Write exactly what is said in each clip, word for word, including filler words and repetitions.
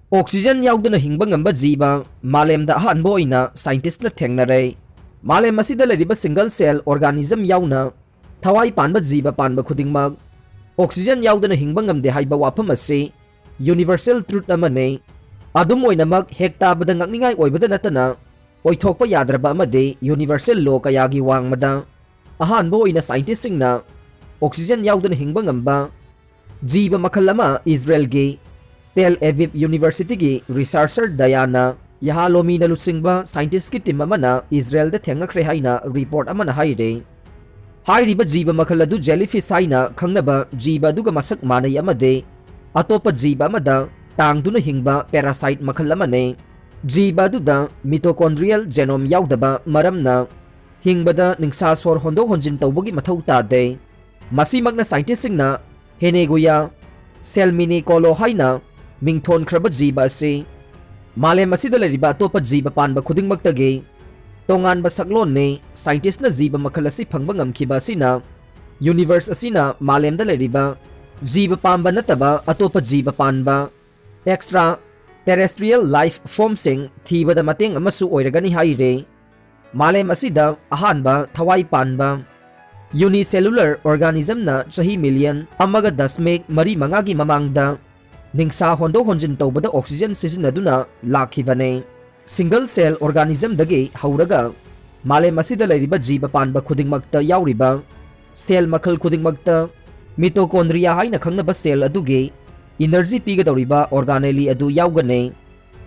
ꯑꯣꯛꯁꯤꯖꯟ ꯌꯥꯎꯗꯅ ꯍꯤꯡꯕ ꯉꯝꯕ ꯖꯤꯕ ꯃꯥꯂꯦꯝꯗ ꯑꯍꯥꯟꯕ ꯑꯣꯏꯅ ꯁꯥꯏꯟꯇꯤꯁꯅ ꯊꯦꯡꯅꯔꯦ꯫ ꯃꯥꯂꯦꯝ ꯑꯁꯤꯗ ꯂꯩꯔꯤꯕ ꯁꯤꯡꯒꯜ ꯁꯦꯜ ꯑꯣꯔꯒꯥꯅꯤꯖꯝ ꯌꯥꯎꯅ ꯊꯋꯥꯏ ꯄꯥꯟꯕ ꯖꯤꯕ ꯄꯥꯟꯕ ꯈꯨꯗꯤꯡꯃꯛ ꯑꯣꯛꯁꯤꯖꯟ ꯌꯥꯎꯗꯅ ꯍꯤꯡꯕ ꯉꯝꯗꯦ ꯍꯥꯏꯕ ꯋꯥꯐꯝ ꯑꯁꯤ ꯌꯨꯅꯤꯚꯔꯁꯦꯜ ꯇ꯭ꯔꯨꯠ ꯑꯃꯅꯤ꯫ ꯑꯗꯨꯝ ꯑꯣꯏꯅꯃꯛ, ꯍꯦꯛ ꯇꯥꯕꯗ ꯉꯛꯅꯤꯡꯉꯥꯏ ꯑꯣꯏꯕꯗ ꯅꯠꯇꯅ ꯑꯣꯏꯊꯣꯛꯄ ꯌꯥꯗ꯭ꯔꯕ ꯑꯃꯗꯤ ꯌꯨꯅꯤꯚꯔꯁꯦꯜ ꯂꯣ ꯀꯌꯥꯒꯤ ꯋꯥꯡꯃꯗ ꯑꯍꯥꯟꯕ ꯑꯣꯏꯅ ꯁꯥꯏꯟꯇꯤꯁꯁꯤꯡꯅ ꯑꯣꯛꯁꯤꯖꯟ ꯌꯥꯎꯗꯅ ꯍꯤꯡꯕ ꯉꯝꯕ ꯖꯤꯕ ꯃꯈꯜ ꯑꯃ ꯏꯖꯔꯦꯜꯒꯤ ꯇꯦꯜ ꯑꯦꯕꯤꯕ ꯌꯨꯅꯤꯚꯔꯁꯤꯇꯤꯒꯤ ꯔꯤꯁꯥꯔꯆꯔ ꯗꯌꯥꯅ ꯌꯥꯍꯥꯂꯣꯃꯤꯅ ꯂꯨꯆꯤꯡꯕ ꯁꯥꯏꯟꯇꯤꯁꯀꯤ ꯇꯤꯝ ꯑꯃꯅ ꯏꯖꯔꯦꯜꯗ ꯊꯦꯡꯅꯈ꯭ꯔꯦ ꯍꯥꯏꯅ ꯔꯤꯄꯣꯔꯠ ꯑꯃꯅ ꯍꯥꯏꯔꯤ꯫ ꯍꯥꯏꯔꯤꯕ ꯖꯤꯕ ꯃꯈꯜ ꯑꯗꯨ ꯖꯦꯂꯤꯐꯤꯁ ꯍꯥꯏꯅ ꯈꯪꯅꯕ ꯖꯤꯕ ꯑꯗꯨꯒ ꯃꯁꯛ ꯃꯥꯟꯅꯩ ꯑꯃꯗꯤ ꯑꯇꯣꯞꯄ ꯖꯤꯕ ꯑꯃꯗ ꯇꯥꯡꯗꯨꯅ ꯍꯤꯡꯕ ꯄꯦꯔꯥꯁꯥꯏꯠ ꯃꯈꯜ ꯑꯃꯅꯤ꯫ ꯖꯤꯕ ꯑꯗꯨꯗ ꯃꯤꯇꯣꯀꯣꯟꯗ꯭ꯔꯤꯌꯦꯜ ꯖꯦꯅꯣꯝ ꯌꯥꯎꯗꯕ ꯃꯔꯝꯅ ꯍꯤꯡꯕꯗ ꯅꯤꯡꯁꯥ ꯁꯣꯔ ꯍꯣꯟꯗꯣꯛ ꯍꯣꯟꯖꯤꯟ ꯇꯧꯕꯒꯤ ꯃꯊꯧ ꯇꯥꯗꯦ꯫ ꯃꯁꯤꯃꯛꯅ ꯁꯥꯏꯟꯇꯤꯁꯁꯤꯡꯅ ꯍꯦꯅꯦꯒꯨꯌꯥ ꯁꯦꯜꯃꯤꯅꯤꯀꯣꯂꯣ ꯍꯥꯏꯅ ꯃꯤꯡꯊꯣꯟꯈ꯭ꯔꯕ ꯖꯤꯕ ꯑꯁꯤ ꯃꯥꯂꯦꯝ ꯑꯁꯤꯗ ꯂꯩꯔꯤꯕ ꯑꯇꯣꯞꯄ ꯖꯤꯕ ꯄꯥꯟꯕ ꯈꯨꯗꯤꯡꯃꯛꯇꯒꯤ ꯇꯣꯉꯥꯟꯕ ꯁꯛꯂꯣꯟꯅꯤ꯫ ꯁꯥꯏꯟꯇꯤꯁꯅ ꯖꯤꯕ ꯃꯈꯜ ꯑꯁꯤ ꯐꯪꯕ ꯉꯝꯈꯤꯕ ꯑꯁꯤꯅ ꯌꯨꯅꯤꯚꯔꯁ ꯑꯁꯤꯅ ꯃꯥꯂꯦꯝꯗ ꯂꯩꯔꯤꯕ ꯖꯤꯕ ꯄꯥꯟꯕ ꯅꯠꯇꯕ ꯑꯇꯣꯞꯄ ꯖꯤꯕ ꯄꯥꯟꯕ, ꯑꯦꯛꯁꯇ꯭ꯔꯥ ꯇꯦꯔꯦꯁꯇ꯭ꯔꯤꯌꯦꯜ ꯂꯥꯏꯐ ꯐꯣꯝꯁꯤꯡ ꯊꯤꯕꯗ ꯃꯇꯦꯡ ꯑꯃꯁꯨ ꯑꯣꯏꯔꯒꯅꯤ ꯍꯥꯏꯔꯤ꯫ ꯃꯥꯂꯦꯝ ꯑꯁꯤꯗ ꯑꯍꯥꯟꯕ ꯊꯋꯥꯏ ꯄꯥꯟꯕ ꯌꯨꯅꯤꯁꯦꯂꯨꯂꯔ ꯑꯣꯔꯒꯥꯅꯤꯖꯝꯅ ꯆꯍꯤ ꯃꯤꯂꯤꯌꯟ ꯑꯃꯒ ꯗꯁꯃꯤꯛ ꯃꯔꯤ ꯃꯉꯥꯒꯤ ꯃꯃꯥꯡꯗ ꯅꯤꯡꯁꯥ ꯍꯣꯟꯗꯣꯛ ꯍꯣꯟꯖꯤꯟ ꯇꯧꯕꯗ ꯑꯣꯛꯁꯤꯖꯟ ꯁꯤꯖꯤꯟꯅꯗꯨꯅ ꯂꯥꯛꯈꯤꯕꯅꯤ꯫ ꯁꯤꯡꯒꯜ ꯁꯦꯜ ꯑꯣꯔꯒꯥꯅꯤꯖꯝꯗꯒꯤ ꯍꯧꯔꯒ ꯃꯥꯂꯦꯝ ꯑꯁꯤꯗ ꯂꯩꯔꯤꯕ ꯖꯤꯕ ꯄꯥꯟꯕ ꯈꯨꯗꯤꯡꯃꯛꯇ ꯌꯥꯎꯔꯤꯕ ꯁꯦꯜ ꯃꯈꯜ ꯈꯨꯗꯤꯡꯃꯛꯇ ꯃꯤꯇꯣꯀꯣꯟꯗ꯭ꯔꯤꯌꯥ ꯍꯥꯏꯅ ꯈꯪꯅꯕ ꯁꯦꯜ ꯑꯗꯨꯒꯤ ꯏꯅꯔꯖꯤ ꯄꯤꯒꯗꯧꯔꯤꯕ ꯑꯣꯔꯒꯥꯅꯦꯂꯤ ꯑꯗꯨ ꯌꯥꯎꯒꯅꯤ꯫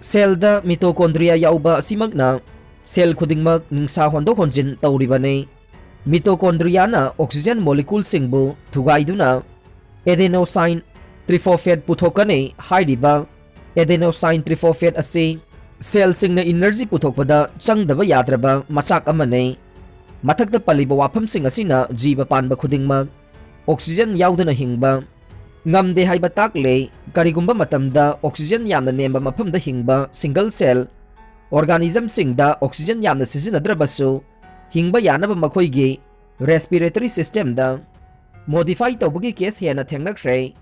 ꯁꯦꯜꯗ ꯃꯤꯇꯣꯀꯣꯟꯗ꯭ꯔꯤꯌꯥ ꯌꯥꯎꯕ ꯑꯁꯤꯃꯛꯅ ꯁꯦꯜ ꯈꯨꯗꯤꯡꯃꯛ ꯅꯤꯡꯁꯥ ꯍꯣꯟꯗꯣꯛ ꯍꯣꯟꯖꯤꯟ ꯇꯧꯔꯤꯕꯅꯤ꯫ ꯃꯤꯇꯣꯀꯣꯟꯗ꯭ꯔꯤꯌꯥꯅ ꯑꯣꯛꯁꯤꯖꯟ ꯃꯣꯂꯤꯀꯨꯜꯁꯤꯡꯕꯨ ꯊꯨꯒꯥꯏꯗꯨꯅ ꯑꯦꯗꯦꯅꯣꯁꯥꯏꯟ ꯇ꯭ꯔꯤꯐꯣꯐꯦꯠ ꯄꯨꯊꯣꯛꯀꯅꯤ꯫ ꯍꯥꯏꯔꯤꯕ ꯑꯦꯗꯦꯅꯣꯁꯥꯏꯟ ꯇ꯭ꯔꯤꯐꯣꯐꯦꯠ ꯑꯁꯤ ꯁꯦꯜꯁꯤꯡꯅ ꯏꯅꯔꯖꯤ ꯄꯨꯊꯣꯛꯄꯗ ꯆꯪꯗꯕ ꯌꯥꯗ꯭ꯔꯕ ꯃꯆꯥꯛ ꯑꯃꯅꯤ꯫ ꯃꯊꯛꯇ ꯄꯜꯂꯤꯕ ꯋꯥꯐꯝꯁꯤꯡ ꯑꯁꯤꯅ ꯖꯤꯕ ꯄꯥꯟꯕ ꯈꯨꯗꯤꯡꯃꯛ ꯑꯣꯛꯁꯤꯖꯟ ꯌꯥꯎꯗꯅ ꯍꯤꯡꯕ ꯉꯝꯗꯦ ꯍꯥꯏꯕ ꯇꯥꯛꯂꯦ꯫ ꯀꯔꯤꯒꯨꯝꯕ ꯃꯇꯝꯗ ꯑꯣꯛꯁꯤꯖꯟ ꯌꯥꯝꯅ ꯅꯦꯝꯕ ꯃꯐꯝꯗ ꯍꯤꯡꯕ ꯁꯤꯡꯒꯜ ꯁꯦꯜ ꯑꯣꯔꯒꯥꯅꯤꯖꯝꯁꯤꯡꯗ ꯑꯣꯛꯁꯤꯖꯟ ꯌꯥꯝꯅ ꯁꯤꯖꯤꯟꯅꯗ꯭ꯔꯕꯁꯨ ꯍꯤꯡꯕ ꯌꯥꯅꯕ ꯃꯈꯣꯏꯒꯤ ꯔꯦꯁꯄꯤꯔꯦꯇꯔꯤ ꯁꯤꯁꯇꯦꯝꯗ ꯃꯣꯗꯤꯐꯥꯏ ꯇꯧꯕꯒꯤ ꯀꯦꯁ ꯍꯦꯟꯅ ꯊꯦꯡꯅꯈ꯭ꯔꯦ꯫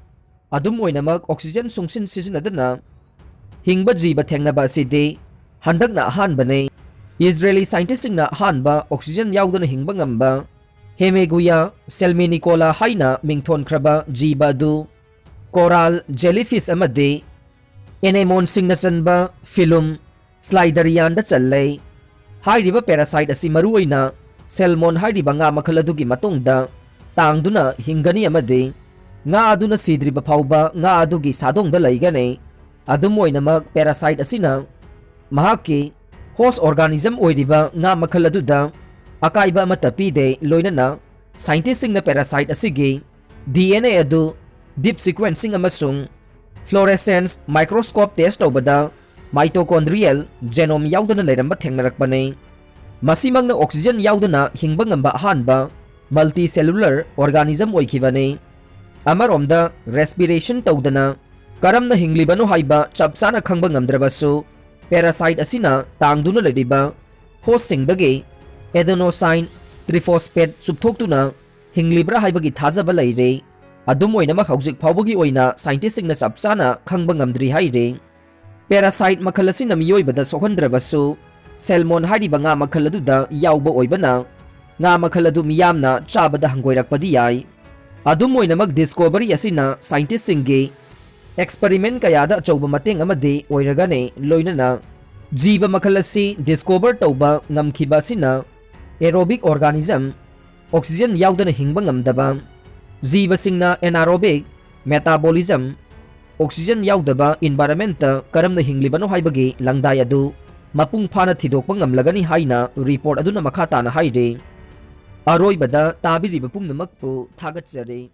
ꯑꯗꯨꯝ ꯑꯣꯏꯅꯃꯛ, ꯑꯣꯛꯁꯤꯖꯟ ꯁꯨꯡꯁꯤꯟ ꯁꯤꯖꯤꯟꯅꯗꯅ ꯍꯤꯡꯕ ꯖꯤꯕ ꯊꯦꯡꯅꯕ ꯑꯁꯤꯗꯤ ꯍꯟꯗꯛꯅ ꯑꯍꯥꯟꯕꯅꯤ꯫ ꯏꯖꯔꯦꯂꯤ ꯁꯥꯏꯟꯇꯤꯁꯁꯤꯡꯅ ꯑꯍꯥꯟꯕ ꯑꯣꯛꯁꯤꯖꯦꯟ ꯌꯥꯎꯗꯅ ꯍꯤꯡꯕ ꯉꯝꯕ ꯍꯦꯃꯦꯒꯨꯌꯥ ꯁꯦꯜꯃꯦꯅꯤꯀꯣꯂꯥ ꯍꯥꯏꯅ ꯃꯤꯡꯊꯣꯟꯈ꯭ꯔꯕ ꯖꯤꯕ ꯑꯗꯨ ꯀꯣꯔꯥꯜ ꯖꯦꯂꯤꯐꯤꯁ ꯑꯃꯗꯤ ꯑꯦꯅꯦꯃꯣꯟꯁꯤꯡꯅ ꯆꯟꯕ ꯐꯤꯂꯨꯝ ꯁ꯭ꯂꯥꯏꯗꯔꯤꯌꯥꯟꯗ ꯆꯜꯂꯦ꯫ ꯍꯥꯏꯔꯤꯕ ꯄꯦꯔꯥꯁꯥꯏꯠ ꯑꯁꯤ ꯃꯔꯨꯑꯣꯏꯅ ꯁꯦꯜꯃꯣꯟ ꯍꯥꯏꯔꯤꯕ ꯉꯥ ꯃꯈꯜ ꯑꯗꯨꯒꯤ ꯃꯇꯨꯡꯗ ꯇꯥꯡꯗꯨꯅ ꯍꯤꯡꯒꯅꯤ ꯑꯃꯗꯤ ꯉꯥ ꯑꯗꯨꯅ ꯁꯤꯗ꯭ꯔꯤꯕ ꯐꯥꯎꯕ ꯉꯥ ꯑꯗꯨꯒꯤ ꯁꯥꯗꯣꯡꯗ ꯂꯩꯒꯅꯤ꯫ ꯑꯗꯨꯝ ꯑꯣꯏꯅꯃꯛ, ꯄꯦꯔꯥꯁꯥꯏꯠ ꯑꯁꯤꯅ ꯃꯍꯥꯛꯀꯤ ꯍꯣꯁ ꯑꯣꯔꯒꯥꯅꯤꯖꯝ ꯑꯣꯏꯔꯤꯕ ꯉꯥ ꯃꯈꯜ ꯑꯗꯨꯗ ꯑꯀꯥꯏꯕ ꯑꯃꯠꯇ ꯄꯤꯗꯦ, ꯂꯣꯏꯅꯅ ꯁꯥꯏꯟꯇꯤꯁꯁꯤꯡꯅ ꯄꯦꯔꯥꯁꯥꯏꯠ ꯑꯁꯤꯒꯤ ꯗꯤ ꯑꯦꯟ ꯑꯦ ꯑꯗꯨ ꯗꯤꯞ ꯁꯤꯀ꯭ꯋꯦꯟꯁꯤꯡ ꯑꯃꯁꯨꯡ ꯐ꯭ꯂꯣꯔꯦꯁꯦꯟꯁ ꯃꯥꯏꯀ꯭ꯔꯣꯁꯀꯣꯞ ꯇꯦꯁ ꯇꯧꯕꯗ ꯃꯥꯏꯇꯣꯀꯣꯟꯗ꯭ꯔꯤꯌꯦꯜ ꯖꯦꯅꯣꯝ ꯌꯥꯎꯗꯅ ꯂꯩꯔꯝꯕ ꯊꯦꯡꯅꯔꯛꯄꯅꯤ꯫ ꯃꯁꯤꯃꯛꯅ ꯑꯣꯛꯁꯤꯖꯦꯟ ꯌꯥꯎꯗꯅ ꯍꯤꯡꯕ ꯉꯝꯕ ꯑꯍꯥꯟꯕ ꯃꯜꯇꯤꯁꯦꯂꯨꯂꯔ ꯑꯣꯔꯒꯥꯅꯤꯖꯝ ꯑꯣꯏꯈꯤꯕꯅꯤ꯫ ꯑꯃꯔꯣꯝꯗ, ꯔꯦꯁꯄꯤꯔꯦꯁꯟ ꯇꯧꯗꯅ ꯀꯔꯝꯅ ꯍꯤꯡꯂꯤꯕꯅꯣ ꯍꯥꯏꯕ ꯆꯞ ꯆꯥꯅ ꯈꯪꯕ ꯉꯝꯗ꯭ꯔꯕꯁꯨ, ꯄꯦꯔꯥꯁꯥꯏꯠ ꯑꯁꯤꯅ ꯇꯥꯡꯗꯨꯅ ꯂꯩꯔꯤꯕ ꯍꯣꯁꯁꯤꯡꯗꯒꯤ ꯑꯦꯗꯦꯅꯣꯁꯥꯏꯟ ꯇ꯭ꯔꯤꯐꯣꯁꯐꯦꯠ ꯆꯨꯞꯊꯣꯛꯇꯨꯅ ꯍꯤꯡꯂꯤꯕ꯭ꯔꯥ ꯍꯥꯏꯕꯒꯤ ꯊꯥꯖꯕ ꯂꯩꯔꯦ꯫ ꯑꯗꯨꯝ ꯑꯣꯏꯅꯃꯛ, ꯍꯧꯖꯤꯛ ꯐꯥꯎꯕꯒꯤ ꯑꯣꯏꯅ ꯁꯥꯏꯟꯇꯤꯁꯁꯤꯡꯅ ꯆꯞ ꯆꯥꯅ ꯈꯪꯕ ꯉꯝꯗ꯭ꯔꯤ ꯍꯥꯏꯔꯤ꯫ ꯄꯦꯔꯥꯁꯥꯏꯠ ꯃꯈꯜ ꯑꯁꯤꯅ ꯃꯤꯑꯣꯏꯕꯗ ꯁꯣꯛꯍꯟꯗ꯭ꯔꯕꯁꯨ, ꯁꯦꯜꯃꯣꯟ ꯍꯥꯏꯔꯤꯕ ꯉꯥ ꯃꯈꯜ ꯑꯗꯨꯗ ꯌꯥꯎꯕ ꯑꯣꯏꯕꯅ, ꯉꯥ ꯃꯈꯜ ꯑꯗꯨ ꯃꯤꯌꯥꯝꯅ ꯆꯥꯕꯗ ꯍꯪꯒꯣꯏꯔꯛꯄꯗꯤ ꯌꯥꯏ꯫ ꯑꯗꯨꯝ ꯑꯣꯏꯅꯃꯛ, ꯗꯤꯁꯀꯣꯚꯔꯤ ꯑꯁꯤꯅ ꯁꯥꯏꯟꯇꯤꯁꯁꯤꯡꯒꯤ ꯑꯦꯛꯁꯄꯔꯤꯃꯦꯟ ꯀꯌꯥꯗ ꯑꯆꯧꯕ ꯃꯇꯦꯡ ꯑꯃꯗꯤ ꯑꯣꯏꯔꯒꯅꯤ, ꯂꯣꯏꯅꯅ ꯖꯤꯕ ꯃꯈꯜ ꯑꯁꯤ ꯗꯤꯁꯀꯣꯚꯔ ꯇꯧꯕ ꯉꯝꯈꯤꯕ ꯑꯁꯤꯅ ꯑꯦꯔꯣꯕꯤꯛ ꯑꯣꯔꯒꯥꯅꯤꯖꯝ, ꯑꯣꯛꯁꯤꯖꯦꯟ ꯌꯥꯎꯗꯅ ꯍꯤꯡꯕ ꯉꯝꯗꯕ ꯖꯤꯕꯁꯤꯡꯅ ꯑꯦꯅꯥꯔꯣꯕꯤꯛ ꯃꯦꯇꯥꯕꯣꯂꯤꯖꯝ, ꯑꯣꯛꯁꯤꯖꯦꯟ ꯌꯥꯎꯗꯕ ꯏꯟꯚꯥꯏꯔꯟꯃꯦꯟꯠꯇ ꯀꯔꯝꯅ ꯍꯤꯡꯂꯤꯕꯅꯣ ꯍꯥꯏꯕꯒꯤ ꯂꯪꯗꯥꯏ ꯑꯗꯨ ꯃꯄꯨꯡ ꯐꯥꯅ ꯊꯤꯗꯣꯛꯄ ꯉꯝꯂꯒꯅꯤ ꯍꯥꯏꯅ ꯔꯤꯄꯣꯔꯠ ꯑꯗꯨꯅ ꯃꯈꯥ ꯇꯥꯅ ꯍꯥꯏꯔꯤ꯫ ꯑꯔꯣꯏꯕꯗ, ꯇꯥꯕꯤꯔꯤꯕ ꯄꯨꯝꯅꯃꯛꯄꯨ ꯊꯥꯒꯠꯆꯔꯤ꯫